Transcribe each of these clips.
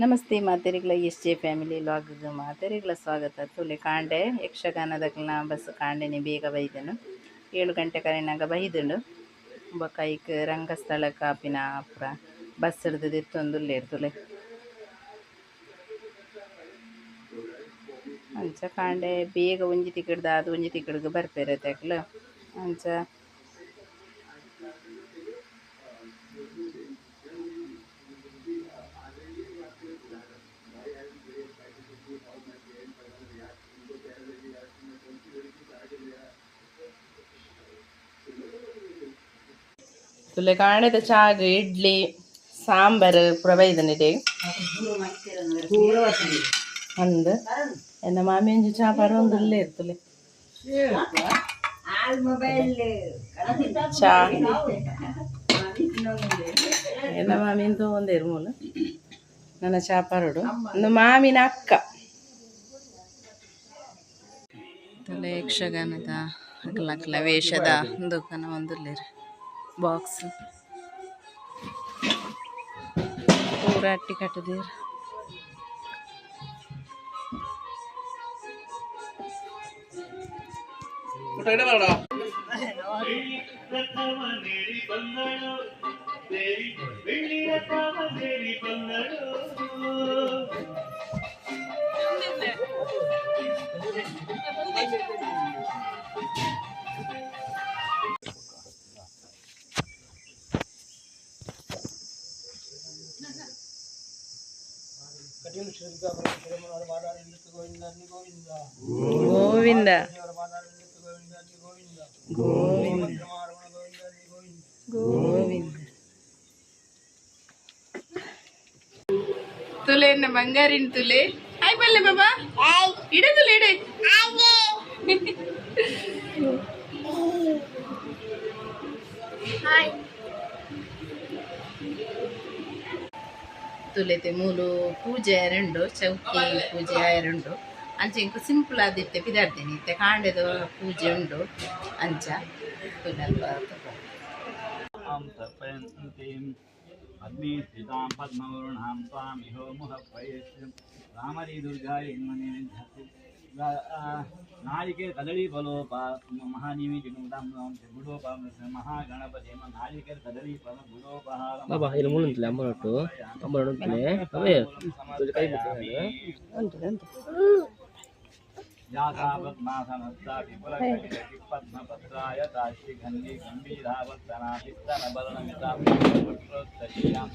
ನಮಸ್ತೆ ಮಾತೆರಿಗ್ಲ S J family vlog ಮಾತೆರಿಗ್ಲ ಸ್ವಾಗತ. ತುಲೆ ಕಾಂಡೆ ಯಕ್ಷಗಾನದಕ್ಲೆನ ಬಸ್ ಕಾಂಡೆನೆ ಬೇಗ ಬೈದನು 7 ಗಂಟೆ ಕರೆನಾಗ ಬೈದುಂಡು. ಬೊಕ ಐಕ್ ರಂಗಸ್ಥಳ ಕಾಪಿನ ಪುರ ಬಸ್ ಹಿಡ್ದು ದೆತ್ತೊಂದುಲ್ಲೆರ್ ತುಲೆ. ಅಂಚ ಕಾಂಡೆ ಬೇಗ ಒಂಜಿ ತಿಕಡ್ದ ಅದು ಒಂಜಿ ತಿಕಡ್ಗ್ ಬರ್ಪೆರ್ ಅಕ್ಲು ಅಂಚ ತುಲೆ ಕಾಂಡೆದ ಚಾಗ್ ಇಡ್ಲಿ ಸಾಂಬಾರ್ ಪೂರ ಬೈದನಿಡೆ ಅಂದ್ ಎನ್ನ ಮಾಮಿ ಒಂಜಿ ಚಾ ಪರೊಂದುಲ್ಲೆರ್ ತುಲೆ ಚಾ ಎನ್ನ ಮಾಮಿನ್ ತೂವೊಂದೆರ್ ಮೂಲು ನನ್ನ ಚಾ ಪರೊಡು ಉಂದು ಮಾಮಿನ ಅಕ್ಕ. ತುಲೆ ಯಕ್ಷಗಾನದ ಅಕ್ಲ ವೇಷದ ದುಕಾನ ಒಂದುಲ್ಲೆರ್ ಬಾಕ್ಸ್ ಪೂರ ಅಟ್ಟಿ ಕಟ್ಟುದೆರ್. ಗೋವಿಂದ ಗೋವಿಂದ ಗೋವಿಂದ. ತುಲೆ ಎನ್ನ ಬಂಗಾರಿನ ತುಲೆ. ಹಾಯ್ ಬಲ್ಲೆ ಬಾಬಾ, ಇಡೆ ತುಲೆ ಇಡೆ. ತುಲೆತೆ ಮೂಲು ಪೂಜೆ ಆಯರುಂಡು, ಚೌಕಿ ಪೂಜೆ ಆಯರುಂಡು. ಅಂಚ ಇಂಕು ಸಿಂಪಲ್ ಆದಿತ್ತೆ ಪಿದಾಡ್ತೇನೆ ಇತ್ತೆ ಕಾಂಡೆದ ಪೂಜೆ ಉಂಡು. ಅಂಚ ತುಲೆ ನಾಳಿಕೆ ಕದಳಿ ಫಲೋಪ ಮಹಾನಿವೇದಿಕಂ ಗುಡೋಪ ಮಹಾಗಣಪತಿ ನಾಳಿಕೆ ಕದಳಿ ಫಲ ಗುಡೋಪಹಾರ ಬಾಬಾ ಇಲ್ಲಿ ಮುಳ್ಳುಂತಲೆ ಅಮ್ಮನೊಟ್ಟು ಅಮ್ಮನೊಟ್ಟುಂತಲೆ ಅವೇ ಕೈ ಬಿಟ್ಟು ಯಾಥಾ ಪದ್ಮಾಸನಸ್ತಾ ವಿಪುಲ ಪದ್ಮಪತ್ರಾಯ ತಾಶ್ರೀ ಗಂಭೀರಾವರ್ತನಾ ಪಿತ್ತನ ಬಲನಮಿತಾ ಪುತ್ರೋತ್ತರಿಯಾಂ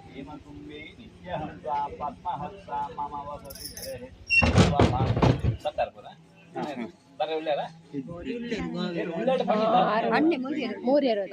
ಹೇಮಕುಂಭೇ ನಿತ್ಯಹಂಸಾ ಪದ್ಮಹಸ್ತಾ ಮಮ ವಸತಿ ಬತ್ತಾರ ಬರ ಉಳ್ಳಾರ ಮೂರ್ಯರು.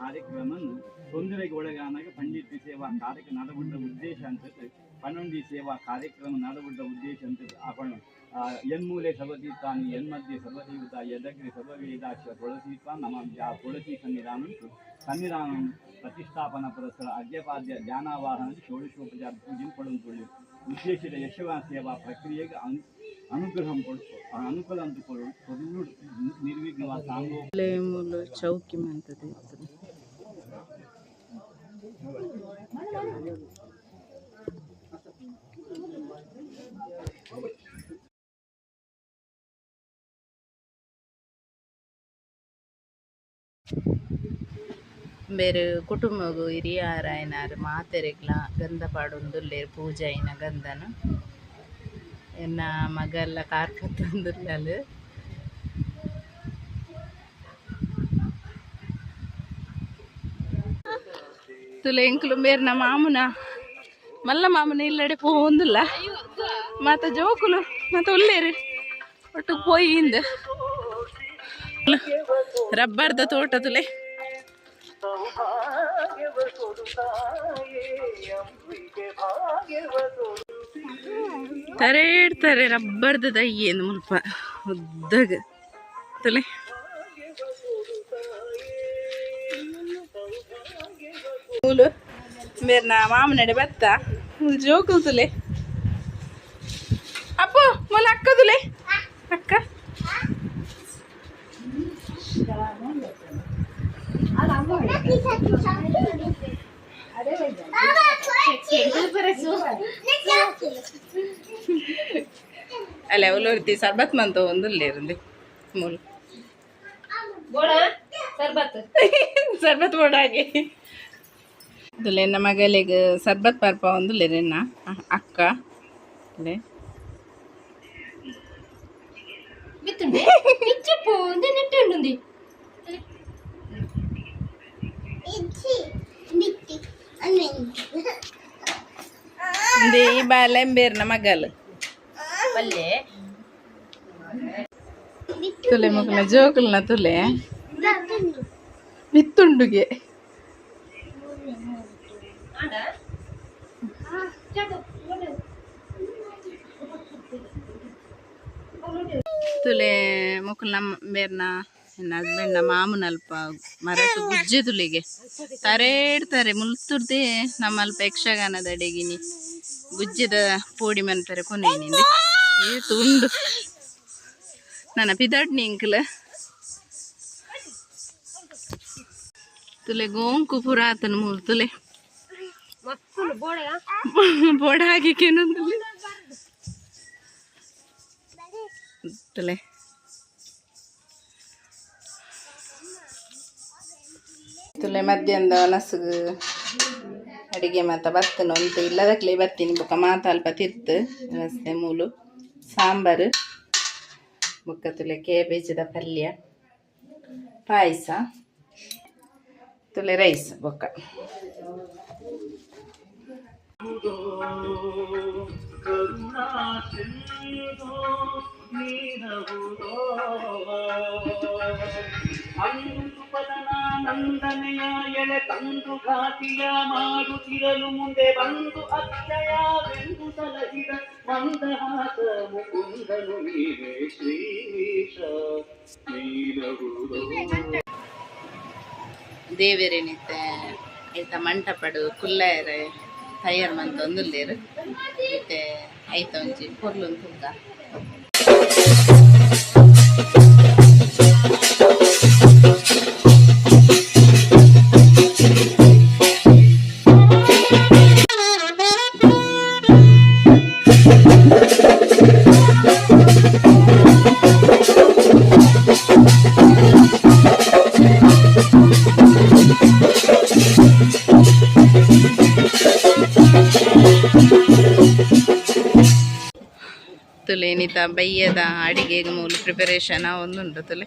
ಕಾರ್ಯಕ್ರಮ ತೊಂದರೆಗೆ ಒಳಗಾನಾಗ ಪಂಡಿತ ಸೇವಾ ಕಾರ್ಯಕ್ರಮ ನಡಗುಡ್ಡ ಉದ್ದೇಶ ಅಂತ ಪನ್ನೊಂದು ಸೇವಾ ಕಾರ್ಯಕ್ರಮ ನಡಗುಡ್ಡ ಉದ್ದೇಶ ಅಂತ ಆಪಣ ಯನ್ಮೂಲೆ ಸರ್ವತೀರ್ಥಾನಿ ಯನ್ಮಧ್ಯೆ ಸರ್ವದೇವತಾ ಯದಗ್ರೆ ಸರ್ವವೇದಾಕ್ಷ ತುಳಸೀತ್ವ ನಮ ಆ ತುಳಸಿ ಸನ್ನಿಧಾನ ಸನ್ನಿಧಾನ ಪ್ರತಿಷ್ಠಾಪನಾ ಪುರಸ್ಸರ ಅರ್ಘ್ಯಪಾದ್ಯ ಧ್ಯಾನಾವಾಹನ ಷೋಡಶೋಪಚಾರ ಪೂಜೆ ಪಡೊಂದು ಉದ್ದೇಶದ ಯಶವ ಸೇವಾ ಪ್ರಕ್ರಿಯೆಗೆ ಅನುಗ್ರಹ ಅನುಕೂಲ ಅಂತ ಕೊಡು ನಿರ್ವಿಘ್ನವಾದ ಸಾಂಗೋ ಮೂಲು ಚೌಕಿ ಮಂತದ. ಬೇರೆ ಕುಟುಂಬಗು ಹಿರಿಯಾರಾಯನಾರು ಮಾತೆರೆಗ್ಲ ಗಂಧ ಪಾಡೊಂದುಲ್ಲೆರ್ ಪೂಜೆ ಆಯಿನ ಗಂಧನ ಎನ್ನ ಮಗಲ್ಲ ಕಾರ್ಪತ್ತೊಂದುಲ್ಲಲ್ ತುಲೆ ಎಂಕುಲು ಮೇರ್ನ ಮಾಮುನ ಮಲ್ಲ ಮಾಮುನ ಇಲ್ಲಡೆ ಪೋವೊಂದುಲ್ಲ ಮಾತ ಜೋಕುಲು ಮಾತ ಉಲ್ಲೇರು ಒಟ್ಟು ಪೋಯಿಂದ್ ರಬ್ಬರ್ದ ತೋಟ ತುಲೆ ತರೇಡ್ತಾರೆ ರಬ್ಬರ್ದ ದಯ್ಯೇನು ಮುಲ್ಪ ಉದ್ದಗ ತುಲೆ ಮೂಲು ಮೇರ್ನ ಮಾಮನಡೆ ಬತ್ತ ಜೋಕುಲು ತುಲೆ ಅಪ್ಪು ಮೊಲ ಅಕ್ಕ ತುಲೆ ಅಕ್ಕ ಅಲ್ಲ ಅವಳು ಸರ್ಬತ್ ಮಂತ ಒಂದುಲ್ಲೇರಂದೆ ಮೂಲು ಸರ್ಬತ್ ಬೋಡಾಗೆ ತುಲೆ ಎನ್ನ ಮಗಲಿಗೆ ಸರ್ಬತ್ ಪರ್ಪ ಒಂದುಲ್ಲೇರೆನ್ನ ಅಕ್ಕ ತುಲೆ ಈ ಬಾಲೆಂಬೇರ್ನ ಮಗಲು ತುಲೆ ಮಗಲ ಜೋಕುಲ್ನ ತುಲೆ ಬಿತ್ತುಂಡುಗೆ ತುಲೆ ಮೊಕುಲ್ನ ಬೇರ್ನ ಎನ್ನ ಹಸ್ಬೆಂಡ್ನ ಮಾಮುನಲ್ಪ ಮರಟು ಗುಜ್ಜೆ ತುಲಿಗೆ ತರೇಡ್ತಾರೆ ಮುಲ್ತುರ್ದೆ ನಮ್ಮಲ್ಪ ಯಕ್ಷಗಾನದ ಅಡೆಗಿನಿ ಗುಜ್ಜೆದ ಪೋಡಿ ಮನ್ಪರೆ ಕೊನೆನಿಂದೆ ಈ ತುಂಡು ನನ್ನ ಪಿದಡ್ನಿ ಇಂಕ್ಲ ತುಲೆ ಗೋಂಕು ಪುರಾತನ ಮೂಲು ತುಲೆ ಬೋಡ ಹಾಕಿಕೇನೊಂದುಲೆ ತುಲೆ ತುಲೆ ಮಧ್ಯಾಹ್ನದ ಒನಸುಗು ಅಡಿಗೆ ಮಾತ ಬತ್ತನ ಉಂಟು ಇಲ್ಲದಕ್ಲೆ ಬತ್ತೀನಿ ಬೊಕ್ಕ ಮಾತ ಅಲ್ಪ ತಿರ್ತು ವ್ಯವಸ್ಥೆ ಮೂಲು ಸಾಂಬಾರು ಬೊಕ್ಕ ತುಲೆ ಕೇಬೇಜದ ಪಲ್ಯ ಪಾಯಸ ತುಲೆ ರೈಸ್ ಬೊಕ್ಕ ನಂದನೆಯ ಎಳೆ ತಂದು ಘಾತಿಯ ಮಾಡುತ್ತಿರಲು ಮುಂದೆ ಬಂದು ಅಕ್ಷಯವೆಂದು ಸಲಹಿದ ಮಂದಹಾಸ ಮುಕುಂದನು ನೀವೇ ಶ್ರೀಶ ನೀನಹುದೋ. ದೇವೆರೆನಿತ್ತೆ ಐತ ಮಂಟಪಡು ಕುಲ್ಲಾಯರೆ ತಯಾರ್ ಮಂತೊಂದುಲ್ಲೆರ್ ಇತ್ತೆ ಐತ ಒಂಜಿ ಪೊರ್ಲುನ್ ತೂಕ. ತುಲೆ ನಿತ ಬಯ್ಯದ ಅಡಿಗೆಗೆ ಮೂಲು ಪ್ರಿಪರೇಷನ್ ಒಂದುಂಡು ತುಲೆ.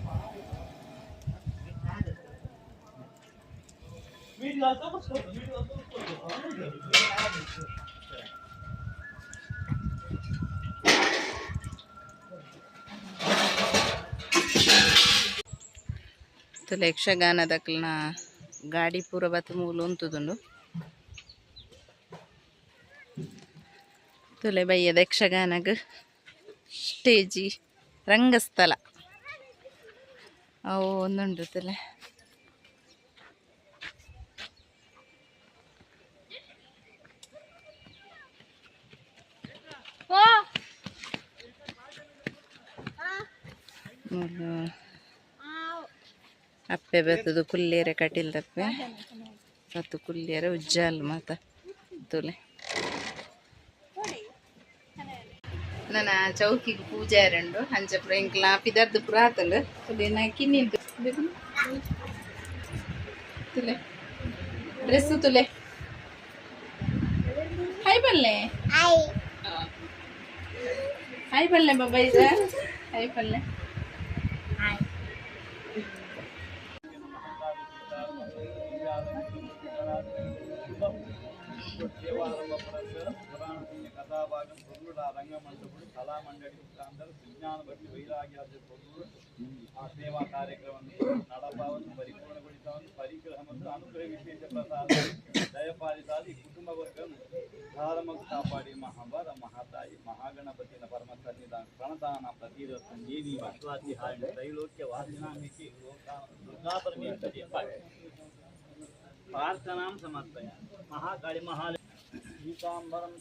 ತುಲೆ ಯಕ್ಷಗಾನದಕ್ಲ್ನ ಗಾಡಿ ಪೂರ ಬತ್ತು ಮೂಲು ಉಂತುದುಂಡು. ತುಲೆ ಬಯ್ಯದ ಯಕ್ಷಗಾನಗ್ ಸ್ಟೇಜಿ ರಂಗಸ್ಥಳ ಅವು ಒಂದುಂಡು ತುಲೆ. ಮೂಲು ಅಪ್ಪೆ ಬತ್ತದು ಕುಲ್ಲೇರೆ ಕಟೀಲ್ದಪ್ಪೆ ಬತ್ತು ಕುಲ್ಲೇರೆ ಉಜ್ಜಾಲ್ ಮಾತ ತುಲೆ. ನನ್ನ ಚೌಕಿಗೆ ಪೂಜೆ ರಂಡು ಅಂಚ ಪೂರ ಎಂಕ್ಲ ಪಿದರ್ದು ಪೂರ ಆತಂಡು ತುಲೆ ನಾ ಕಿನ್ನಿಂತು ತುಲೆ ಡ್ರೆಸ್ ತುಲೆ ಹಾಯ್ ಬಲ್ಲೆ. ಹಾಯ್ ಬಲ್ಲೆ ಬಾಬಾ, ಇದು ಹಾಯ್ ಬಲ್ಲೆ. ಸೇವಾರಂಭ ಪುರಸ್ಕಾರ ಪುರಾಣ ಪುಣ್ಯ ಕಥಾಭಾಗ ಪೊರ್ಲುಡ ರಂಗಮಂಟಪಡು ಕಲಾಮಂಡಳಿ ಮುಖಾಂತರ ಸುಜ್ಞಾನ ಭಕ್ತಿ ವೈರಾಗ್ಯಾದ ಪೊರ್ಲು ಆ ಸೇವಾ ಕಾರ್ಯಕ್ರಮ ನಡಪಾವನ್ನು ಪರಿಪೂರ್ಣಗೊಳಿಸವನ್ನು ಪರಿಗ್ರಹ ಮತ್ತು ಅನುಗ್ರಹ ವಿಶೇಷ ಪ್ರಸಾದ ದಯಪಾಲಿಸಾದ ಈ ಕುಟುಂಬ ವರ್ಗವನ್ನು ಧಾರಮ ಕಾಪಾಡಿ ಮಹಾಭಾರ ಮಹಾತಾಯಿ ಮಹಾಗಣಪತಿನ ಪರಮ ಸನ್ನಿಧಾನ ಪ್ರಣತಾನ ಪ್ರತೀರ ಸಂಜೀವಿ ವಿಶ್ವಾಸಿ ಹಾರಿಣ ತ್ರೈಲೋಕ್ಯ ವಾಸಿನಾಮಿತಿ ದುರ್ಗಾ ಪರಮೇಶ್ವರಿ ಪ್ರಾರ್ಥನಾಂ ಸಮರ್ಪಯ ಮಹಾಕಾಳಿ ಮಹಾ ಪೀತಾಂಬರಂ.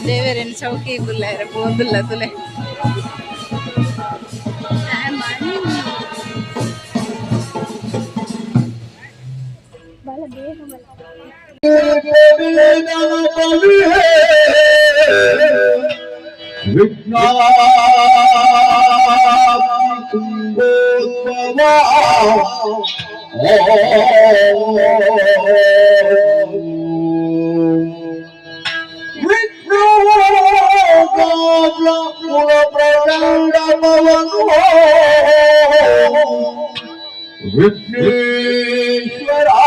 ದೇವರೇನು ಚೌಕಿ ಗುಲ್ಲಾರ ಬೋಂದುಲ್ಲ ತುಲೆ. વિઘ્નેશ્વરા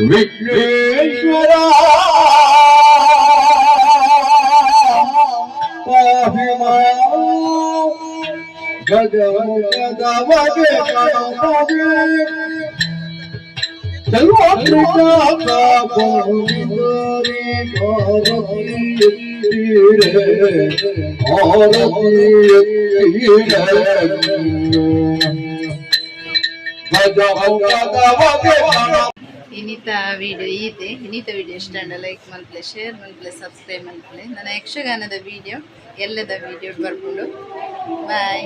વિઘ્નેશ્વરા ಇನ್ನಿತ ವಿಡಿಯೋ ಈತೆ. ಇನ್ನಿತ ವಿಡಿಯೋ ಇಷ್ಟ ಲೈಕ್ ಮಲ್ಪಲೆ, ಶೇರ್ ಮಲ್ಪಲೆ, ಸಬ್ಸ್ಕ್ರೈಬ್ ಮಲ್ಪಲೆ. ನನ್ನ ಯಕ್ಷಗಾನದ ವಿಡಿಯೋ ಎಲ್ಲದ ವಿಡಿಯೋ ಬರ್ಕೊಂಡು. ಬಾಯ್.